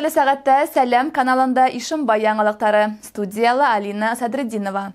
Хәйерле сәғәттә Сәләм каналында Ишембай яңылыҡтары. Студияла Алина Садретдинова.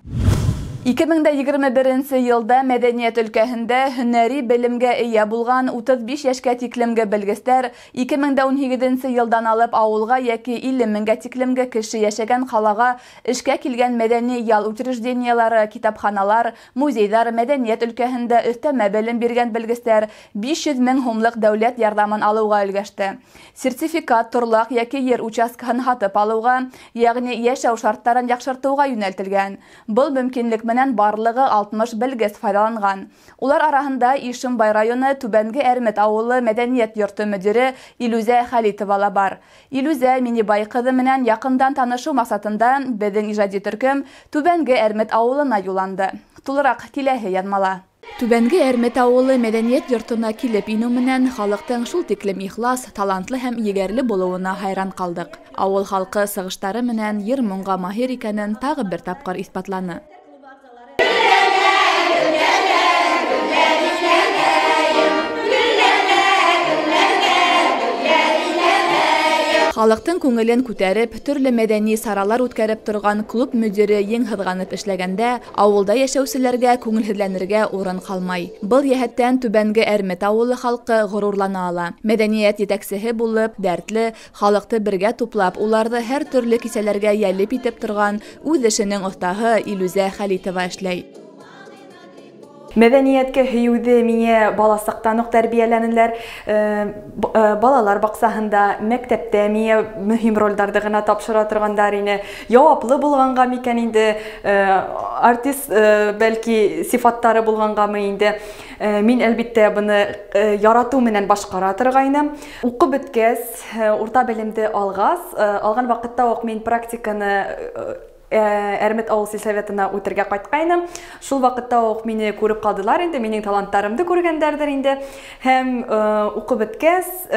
2021 йылда мәҙәниәт өлкәһендә һөнәри белемгә эйә булған 35 йәшкә тиклемге белгестәр 2018 йылдан алып ауылға йәки 50 меңгә тиклемге кеше йәшәгән ҡалаға эшкә килгән мәҙәни ял учреждениелары, китапханалар, музейҙар, мәҙәниәт өлкәһендә өҫтәмә белем биргән белгестәр 500 мең һумлыҡ дәүләт ярҙамын алыуға өлгәште. Сертификат торлаҡ йәки ер участкаһын һатып алыуға, йәғни йәшәү шарттарын яҡшыртыуға йүнәлтелгән. Был мөмкинлек менән барлығы 60 белгес файҙаланған. Улар араһында Ишембай районы Түбәнге Әрмет ауылы мәҙәниәт йорто мөдире Илүзә Хәлитова ла бар. Илүзә Минибай ҡыҙы менән яҡындан танышыу маҡсатында беҙҙең ижади төркөм Түбәнге Әрмет ауылына юлланды. Тулыраҡ киләһе яҙмала. Түбәнге Әрмет ауылы мәҙәниәт йортона килеп инеү менән халыҡтың шул тиклем ихлас, талантлы һәм егәрле булыуына хайран ҡалдыҡ. Ауыл халҡы сығыштары менән йыр-моңға маһир икәнен тағы бер тапҡыр иҫбатланы. Халыҡтың күңелен күтәреп, төрлө мәҙәни саралар үткәреп торған клуб мөдире ең һыҙғанып эшләгәндә, ауылда йәшәүселәргә күңелһеҙләнергә урын ҡалмай. Был йәһәттән Түбәнге Әрмет ауылы халҡы ғорурлана ала. Мәҙәниәт етәксеһе булып, дәртле, халыҡты бергә туплап, уларҙы һәр төрлө кисәләргә йәлеп итеп торған үҙ эшенең оҫтаһы Илүзә Хәлитова эшләй. Мәҙәниәткә һөйөүҙе миңә баласаҡтан уҡ тәрбиәләнеләр. Балалар баҡсаһында, мәктәптә миңә мөһим ролдәрҙе ғына тапшыра торғандар ине. Яуаплы булғанға микән инде, артист бәлки сифаттары булғанғамы инде. Мин әлбиттә быны яратыу менән башҡара торғайным. Уҡып бөткәс, урта белемде алғас, алған ваҡытта уҡ мин практиканы Әрмет ауыл сельсоветына үтергә ҡайтҡайным. Шул ваҡытта уҡ мине күреп ҡалдылар инде, минең таланттарымды күргәндәрҙер инде. Һәм уҡып бөткәс,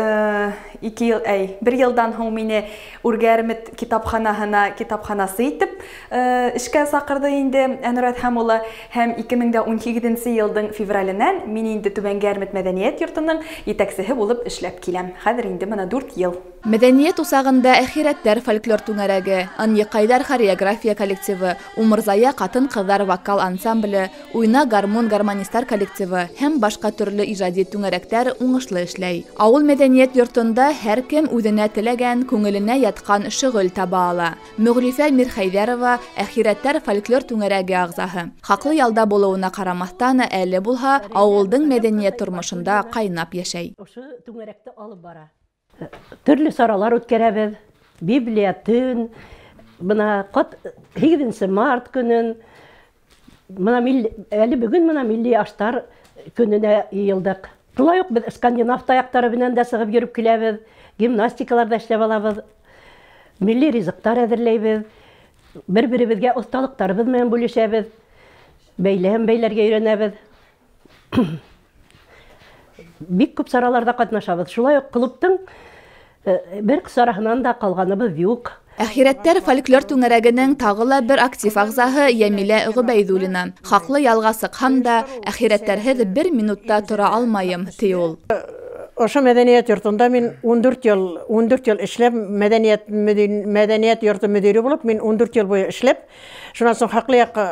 бер йылдан һуң мине Үрге Әрмет китапханаһына китапханасы итеп эшкә саҡырҙы инде Әнүр Әҙһәм улы. Һәм 2018 йылдың февраленән мин инде Түбәнге Әрмет мәҙәниәт йортоноң етәксеһе булып эшләп киләм. Хәҙер инде бына 4 йыл. Мәҙәниәт усағында Әхирәттәр фольклор түңәрәге, Ынйыҡайҙар хореография коллективы, Умырзая ҡатын-ҡыҙҙар вокал ансамбле, Уйна гармун гармонистар коллективы һәм башҡа төрлө ижади түңәрәктәр уңышлы эшләй. Ауыл мәҙәниәт йортонда һәр кем үҙенә теләгән, күңеленә ятҡан шөғөл таба ала. Мөғлифә Мирхәйҙәрова Әхирәттәр фольклор түңәрәге ағзаһы. Хаҡлы ялда булыуына ҡарамаҫтан, әле булһа ауылдың мәҙәниәт тормошонда ҡайнап йәшәй. Ошо түңәрәкте алып бара. Төрлө саралар үткәрәбеҙ. Библия төн, бына 8 март көнөн, бына әле бөгөн бына милли аштар көнөнә йыйылдыҡ. Шулай уҡ беҙ скандинав таяҡтары менән дә сығып йөрөп киләбеҙ, гимнастикалар ҙа эшләп алабыҙ, милли ризыҡтар әҙерләйбеҙ, бер-беребеҙгә оҫталыҡтарыбыҙ менән бүлешәбеҙ, бәйләм бәйләргә өйрәнәбеҙ. Бик күп сараларҙа ҡатнашабыҙ. Шулай уҡ клубтың бер сараһынан да ҡалғаныбыҙ юҡ. Әхирәттәр фольклор түңәрәгенең тағы ла бер актив ағзаһы Йәмилә Ғөбәйҙуллина. Хаҡлы ялға сыҡһам да, әхирәттәрһеҙ бер минутта тора алмайым, ти ул. Ошо мәҙәниәт йортонда мин 14 йыл эшләп, мәҙәниәт йорто мөдире булып, мин 14 йыл буйы эшләп, шунан һуң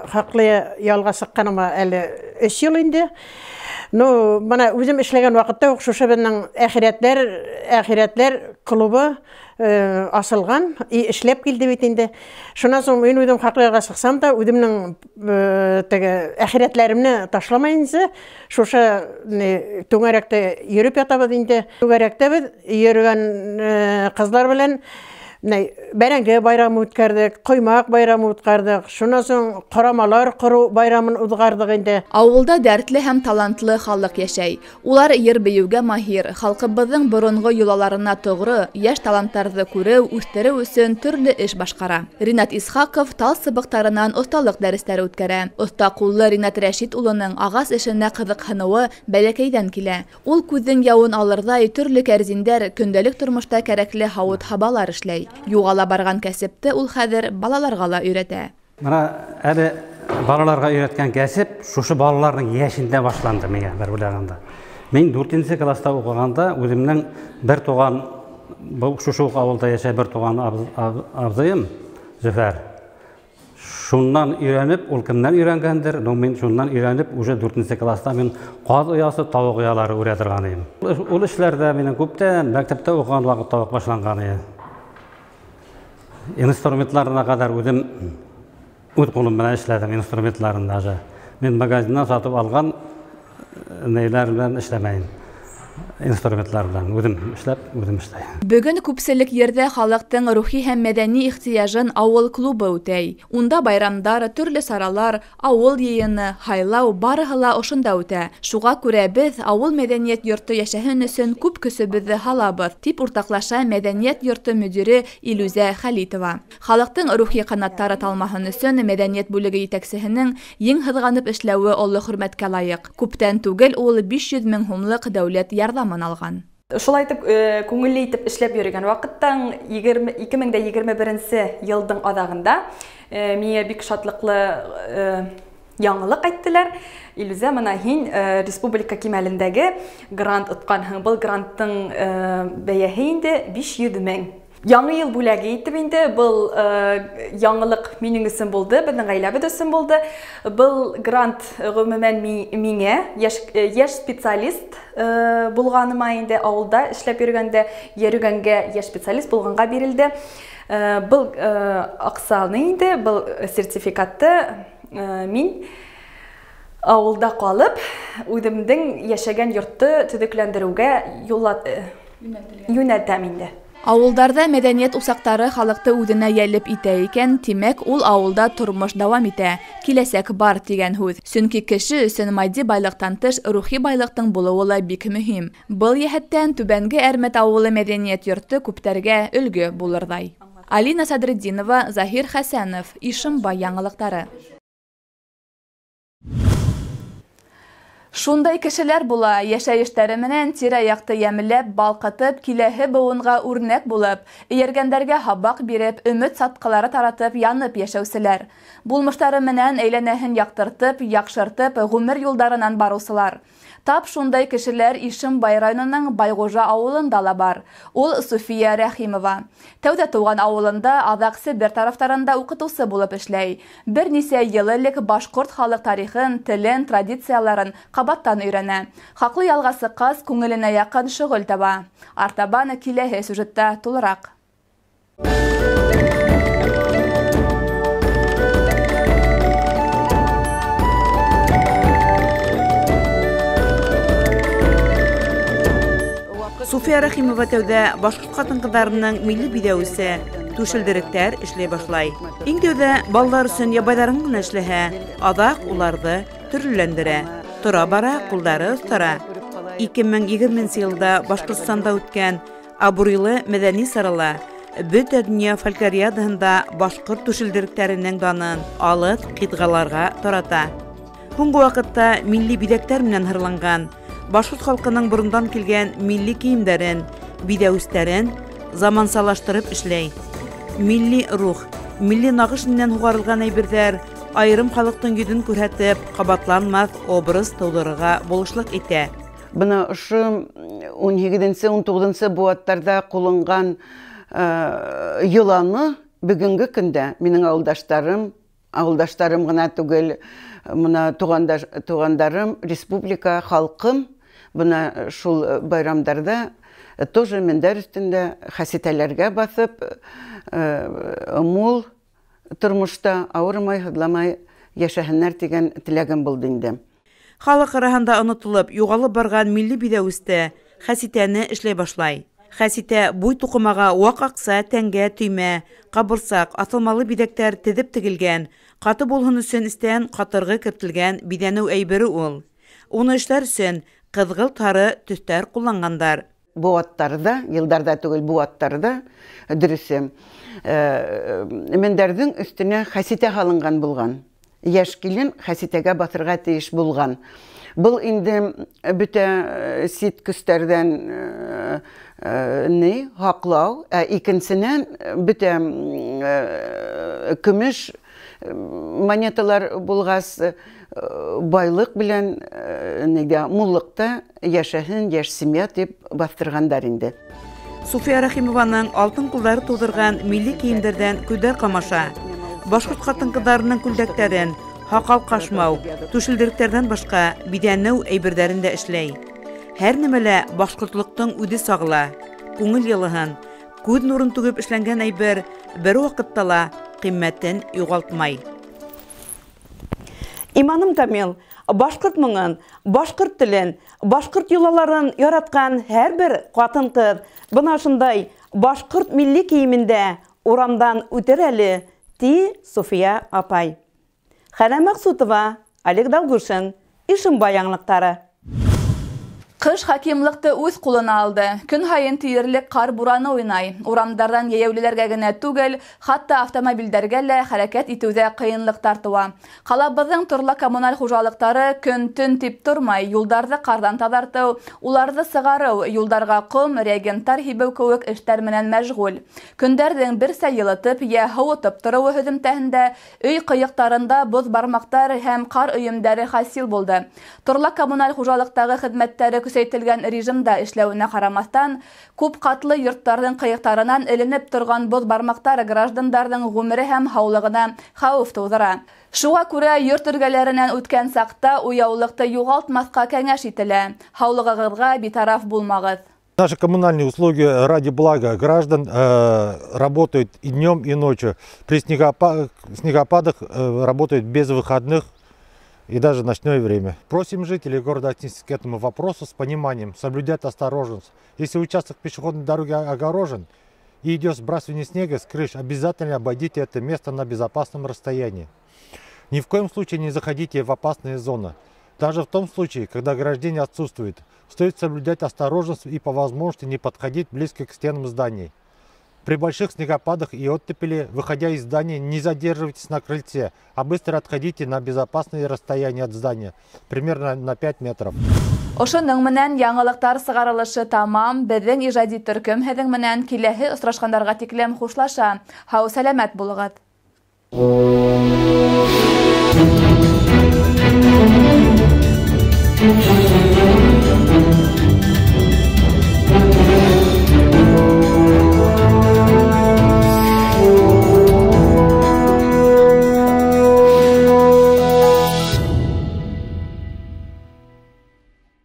хаҡлы ялға сыҡҡаныма әле 3 йыл инде. Ну, бына үҙем эшләгән ваҡытта уҡ шушы беҙҙең әхирәтләр клубы асылған, эшләп килде бит инде. Шунан һуң мин үҙем хаҡлы ялға сыҡсам да, үҙемнең теге әхирәтләремне ташламайынса, шушы түңәрәктә йөрөп ятабыҙ инде. Түңәрәктә беҙ йөрөгән ҡыҙлар белән бәрәңге байрамы үткәрҙек, ҡоймаҡ байрамы үткәрҙек, шунан һуң ҡорамалар ҡороу байрамын уҙғарҙыҡ инде. Ауылда дәртле һәм талантлы халыҡ йәшәй. Улар йыр-бейеүгә маһир, халҡыбыҙҙың боронғо йолаларына тоғро, йәш таланттарҙы күреү, үҫтереү өсөн төрлө эш башҡара. Ринат Исхаҡов тал сыбыҡтарынан оҫталыҡ дәрестәре үткәрә. Оҫта ҡуллы Ринат Рәшит улының ағас эшенә ҡыҙыҡһыныуы бәләкәйҙән килә. Ул күҙҙең яуын алырҙай төрлө кәрзиндәр, көндәлек тормошта кәрәкле һауыт-һабалар эшләй. Юғала барған кәсепте ул хәҙер балаларға ла өйрәтә. Бына әле балаларға өйрәткән кәсеп шушы балаларҙың йәшендә башланды миңә бер уйлағанда. Мин 4-нсе класста уҡығанда үҙемдең бер туған шушы уҡ ауылда йәшәй бер туған абзыйым Зөфәр. Шуннан өйрәнеп, ул кемдән өйрәнгәндер, но мин шуннан өйрәнеп, уже 4-нсе класста мин ҡаҙ оясы, тауыҡ оялары үрә торған инем. Ул эшләр ҙә минең күптән мәктәптә уҡыған ваҡытта уҡ башланған ине. Инструментларына ҡәҙәр үҙем үҙ ҡулым менән эшләдем инструментларын даже. Мин магазиннан сатып алған нәйләр белән эшләмәйем. Инструментлар белән үҙем эшләп, үҙем эшләйем. Бөгөн күпселек ерҙә халыҡтың рухи һәм мәҙәни ихтыяжын ауыл клубы үтәй. Унда байрамдар, төрлө саралар, ауыл йыйыны, һайлау барыһы ла ошонда үтә. Шуға күрә беҙ ауыл мәҙәниәт йорто йәшәһен өсөн күп көсөбөҙҙө һалабыҙ, тип уртаҡлаша мәҙәниәт йорто мөдире Илүзә Хәлитова. Халыҡтың рухи ҡанаттары талмаһын өсөн мәҙәниәт бүлеге етәксеһенең ең һыҙғанып эшләүе оло хөрмәткә лайыҡ. Күптән түгел ул 500 мең һумлыҡ дәүләт ярҙамын алған. Шулай итеп, күңелле итеп эшләп йөрөгән ваҡыттан 2021 йылдың аҙағында миңә бик шатлыҡлы яңылыҡ әйттеләр. Илүзә, мына һин республика кимәлендәге грант отҡанһың. Был гранттың бәйәһе инде 500 мең. Яңы йыл бүләге итеп инде был яңылыҡ минең өсөн булды, беҙҙең ғаиләбеҙ өсөн булды. Был грант ғөмүмән миңә йәш специалист булғаныма инде ауылда эшләп йөрөгәндә, йөрөгәнгә йәш специалист булғанға бирелде. Был аҡсаны инде, был сертификатты мин ауылда ҡалып, үҙемдең йәшәгән йортто төҙөкләндереүгә йүнәлтәм инде. Ауылдарҙа мәҙәниәт усаҡтары халыҡты үҙенә йәлеп итә икән, тимәк, ул ауылда тормош дауам итә. Киләсәк бар тигән һүҙ. Сөнки кеше өсөн матди байлыҡтан тыш рухи байлыҡтың булыуы ла бик мөһим. Был йәһәттән Түбәнге Әрмәт ауылы мәҙәниәт йорто күптәргә өлгө булырҙай. Алина Садретдинова, Заһир Хәсәнов, Ишембай яңылыҡтары. Шундай кешеләр була, йәшәйештәре менән тирә-яҡты йәмләп, балҡытып, киләһе быуынға үрнәк булып, эйәргәндәргә һабаҡ биреп, өмөт сатҡылары таратып, янып йәшәүселәр. Булмыштары менән әйләнәһен яҡтыртып, яҡшыртып, ғүмер юлдарынан барыусылар. Тап шундай кешеләр Ишембай районының Байғужа ауылында ла бар. Ул Суфия Рәхимова. Тәүҙә тыуған ауылында, аҙаҡ Себер тарафтарында уҡытыусы булып эшләй. Бер нисә йыл элек башҡорт халыҡ тарихын, телен, традицияларын ҡабаттан өйрәнә. Хаҡлы ялға сыҡҡас, күңеленә яҡын шөғөл таба. Артабан киләһе сюжетта тулыраҡ. Суфия Рәхимова тәүҙә башҡорт ҡатын-ҡыҙҙарының милли биҙәүесе түшелдеректәр эшләй башлай. Иң тәүҙә балалар өсөн ябайҙарын ғына эшләһә, аҙаҡ уларҙы төрлөләндерә. Тора-бара ҡулдары оҫтара. 2020 йылда Башҡортостанда үткән абруйлы мәҙәни сарала бөтә донъя фольклориадаһында башҡорт түшелдеректәренең данын алыҫ ҡитғаларға тарата. Һуңғы ваҡытта милли биҙәктәр менән һырланған башҡорт халҡының борондан килгән милли кейемдәрен, биҙәүестәрен замансалаштырып эшләй. Милли рух, милли нағыш менән һуғарылған әйберҙәр айырым халыҡтың йөҙөн күрһәтеп, ҡабатланмаҫ образ тыуҙырырға булышлыҡ итә. Бына ошо 18-19 быуаттарҙа ҡулланған йоланы бөгөнгө көндә минең ауылдаштарым ғына түгел, мына туғандарым, республика халҡым бына шул байрамдарҙа тоже мендәр өҫтөндә хәситәләргә баҫып, мул тормошта ауырмай, һыҙламай йәшәһеннәр тигән теләгем булды инде. Халыҡ араһында онотолоп, юғалып барған милли биҙәүесте хәситәне эшләй башлай. Хәситә буй туҡымаға ваҡ аҡса, тәңгә, төймә, ҡабырсаҡ, аҫылмалы биҙәктәр теҙеп тегелгән, ҡаты булһын өсөн эстән ҡатырғы кертелгән биҙәнеү әйбере ул. Уны эшләр өсөн ҡыҙғылт һары төҫтәр ҡулланғандар. Быуаттарҙа, йылдарҙа түгел, быуаттарҙа, дөрөҫө, мендәрҙең өҫтөнә хәситә һалынған булған. Йәш килен хәситәгә баҫырға тейеш булған. Был инде бөтә сит көстәрҙән ни һаҡлау, ә икенсенән бөтә көмөш монеталар булғас, байлыҡ белән нигә муллыҡта йәшәһен йәш семья тип баҫтырғандар инде. Суфия Рәхимованың алтын ҡулдары тыуҙырған милли кейемдәрҙән күҙҙәр ҡамаша. Башҡорт ҡатын-ҡыҙҙарының күлдәктәрен, һаҡал ҡашмау, түшелдеректәрҙән башҡа биҙәнеү әйберҙәрен дә эшләй. Һәр нәмәлә башҡортлоҡтоң үҙе сағыла. Күңел йылыһын, күҙ нурын түгеп эшләнгән әйбер бер ваҡытта ла ҡиммәтен юғалтмай. Иманым камил, башҡорт моңон, башҡорт телен, башҡорт йолаларын яратҡан һәр бер ҡатын-ҡыҙ бына шундай башҡорт милли кейемендә урамдан үтер әле, ти Суфия апай. Хәнә Мәҡсутова, Олег Долгушин, Ишембай яңылыҡтары. Ҡыш хакимлыҡты үҙ ҡулына алды. Көн һайын тиерлек ҡар бураны уйнай. Урамдарҙан йәйәүлеләргә генә түгел, хатта автомобилдәргә лә хәрәкәт итеүҙә ҡыйынлыҡтар тыуа. Ҡалабыҙҙың торлаҡ коммуналь хужалыҡтары көн-төн тип тормай, юлдарҙы ҡарҙан таҙартыу, уларҙы сығарыу, юлдарға ҡом, реагенттар һибеү кеүек эштәр менән мәшғүл. Көндәрҙең берсә йылытып йә һыуытып тороуы һөҙөмтәһендә өй ҡыйыҡтарында боҙ бармаҡтар һәм ҡар өйөмдәре хасил булды. Торлаҡ коммуналь хужалыҡтағы хеҙмәттәре көсәйтелгән режимда эшләүенә ҡарамаҫтан, күп ҡатлы йорттарҙың ҡыйыҡтарынан эленеп торған боҙ бармаҡтар граждандарҙың ғүмере һәм һаулығына хәүеф тыуҙыра. Шуға күрә йорт эргәләренән үткән саҡта уяулыҡты юғалтмаҫҡа кәңәш ителә. Һаулығығыҙға битараф булмағыҙ. Наши коммунальные услуги ради блага граждан работают и днем, и ночью. При снегопадах работают без выходных и даже ночное время. Просим жителей города отнестись к этому вопросу с пониманием, соблюдать осторожность. Если участок пешеходной дороги огорожен и идет сбрасывание снега с крыш, обязательно обойдите это место на безопасном расстоянии. Ни в коем случае не заходите в опасные зоны. Даже в том случае, когда ограждение отсутствует, стоит соблюдать осторожность и по возможности не подходить близко к стенам зданий. При больших снегопадах и оттепели, выходя из здания, не задерживайтесь на крыльце, а быстро отходите на безопасное расстояние от здания, примерно на 5 метров. Ошоноң менән яңылыҡтар сығарылышы тамам. Беҙҙең ижади төркөм һеҙҙең менән киләһе осрашҡандарға тиклем хушлаша. Һау сәләмәт булығыҙ.